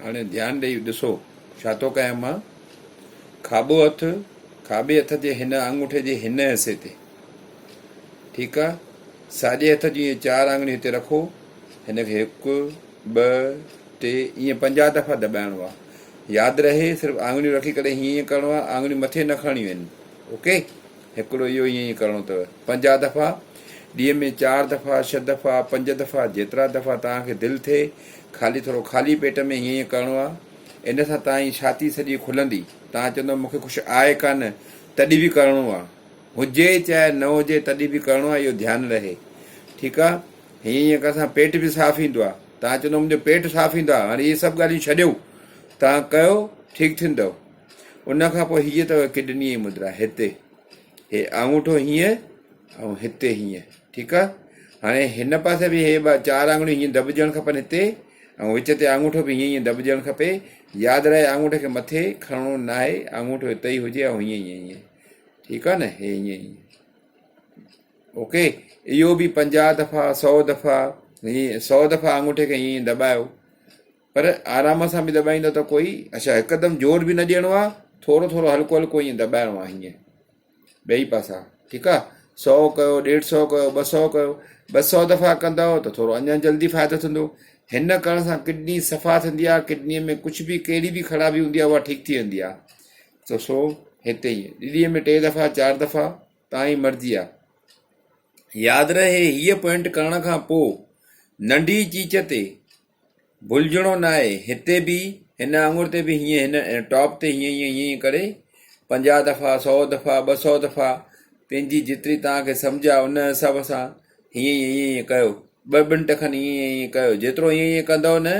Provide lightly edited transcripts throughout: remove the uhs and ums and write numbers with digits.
هاڻي ڌيان ڏئي ڏسو ڇا ٿو ڪيان مان. کاٻو هٿ کاٻي هٿ جي هن آڱوٺي جي هن حصي تي ٺيڪ آ. ساڄي هٿ جون اهي چار آڱريون هتي رکو. هن کي هڪ، ٻه، ٽي ائين 50 دفعا دٻائڻو آ. ياد رهي صرف آڱريون رکي ڪري هيئن هيئن ڪرڻو آ، آڱريون مٿي نه کڻڻيون آهن. اوڪي هڪڙو اهو ائين ائين ڪرڻو اٿو 50 دفعا ڏينهن ۾ چار دفعا، ڇهه دفعا، پنج دفعا جيترا دفعا توهان کي دل ٿئي خالي ٿورو خالي پيٽ ۾ هيئن ائين ڪرڻو آ. ان سان توهان جي ڇاتي سڄي کلندي. توهان چوندو مون کي ڪجهه آهي ڪانه تڏهن به ڪرڻو آ. هجي چاهي نه هجي تڏهن به ڪرڻو آ اهو ڌيان رهي. ٺيڪ آ. هيئن ائين ڪرڻ سان پيٽ به صاف ايندو آ. توهان چوندو منهنجو پيٽ صاف ايندو آ. هاڻي اهي سڀ ڳالهيون ڇڏيو توهان ڪيو ٺيڪ ٿيندو. ان کان پوء هيء اٿو ڪڊنيء جي مدرا هتي هي آڱوٺو هيئن ۽ هتي هيئن ٺيڪ آ. هاڻي هن پاسي به هي ٻه چار آڱريون هيئن دٻجڻ کپن هتي ۽ وچ تي آڱوٺو به هيئن هيئن دٻجڻ کپي. ياد رهي آڱوٺي کي مٿي کڻڻو ناهي، آڱوٺو هتي ئي هجي ۽ هيئن هيئن هيئن ٺيڪ آ نه هي هيئن هيئن اوڪي. اهو به 50 دفعا 100 دفعا هيئن 100 دفعا آڱوٺي کي هيئن دٻايو پر آرام سان به دٻائيندو ته ڪوئي اڇا هڪدم زور به نه ڏيڻو آ، ٿورو ٿورو هلڪو هلڪو ائين دٻائڻو آ هيئن ٻئي پاسا ٺيڪ آ. 100 ڪيو، 150 ڪيو، 200 ڪيو، 200 دفعا ڪندؤ ته ٿورو اڃا جلدي فائدو ٿيندو. هن ڪرڻ سان ڪڊني صفا ٿيندي آ، ڪڊني ۾ ڪجهه به ڪهڙي به خرابي هوندي آ اها ٺيڪ ٿي ويندي آ. ته سو هتي ائين ڏينهن ۾ ٽي دفعا چار دفعا تان جي مرضي آ. ياد رهي هيء پوائنٽ ڪرڻ کان پوء ننڍي چيچ تي ڀلجڻو ناهي هتي به هن آڱر تي به هيئن هن ٽاپ تي هيئن هيئن هيئن ڪري 50 دفعا 100 دفعا 200 دفعا پنهنجي جيتري توهان کي سمجهه آ ان حساب سان هيئن هيئن هيئن ڪيو ٻه منٽ کن هيئن هيئن ڪيو جيترو هيئن هيئن ڪندؤ نه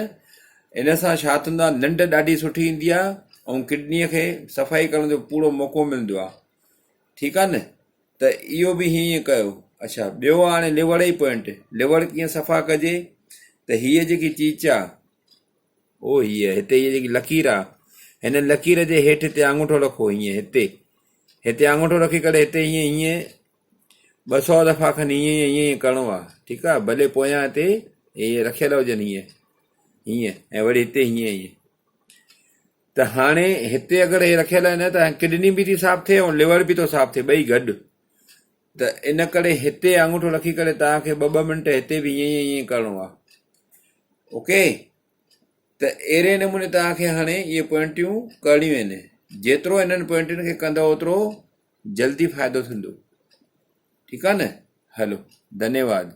ان سان ڇا ٿيندو آ ننڊ ڏاڍي سٺي ايندي آ ۽ ڪڊنيء کي صفائي ڪرڻ جو پورو موقعو ملندو آ ٺيڪ آ نه ته اهو به هيئن ڪيو. اڇا ٻيو هاڻي لوڙ ئي پوائنٽ، لوڙ ڪيئن صفا ڪجي ته هيء جيڪي چيچ آ، او هيء هتي هيء جيڪي لڪير آ، هن لڪير جي هيٺ هتي آڱوٺو رکو هيئن هتي، هتي آڱوٺو رکي ڪري هتي هيئن هيئن 200 دفعا کن هيئن هيئن هيئن ڪرڻو آ، ٺيڪ آ، ڀلي پويان هتي هي رکيل هجن هيئن هيئن ۽ وري هتي هيئن هيئن. ته هاڻي هتي اگر هي رکيل آهن ته ڪڊني به ٿي صاف ٿئي ۽ ليور به ٿو صاف ٿئي ٻئي گڏ ته ان ڪري هتي آڱوٺو رکي ڪري توهان کي ٻه ٻه منٽ هتي به ائين ائين ڪرڻو آهي اوڪي ته اهڙي نموني توهان کي هاڻي اهي پوائنٽيون ڪرڻيون آهن جيترو انهن پوائنٽن کي ڪندو اوترو جلدي فائدو ٿيندو ٺيڪ آهي نه هلو ڌنيواد.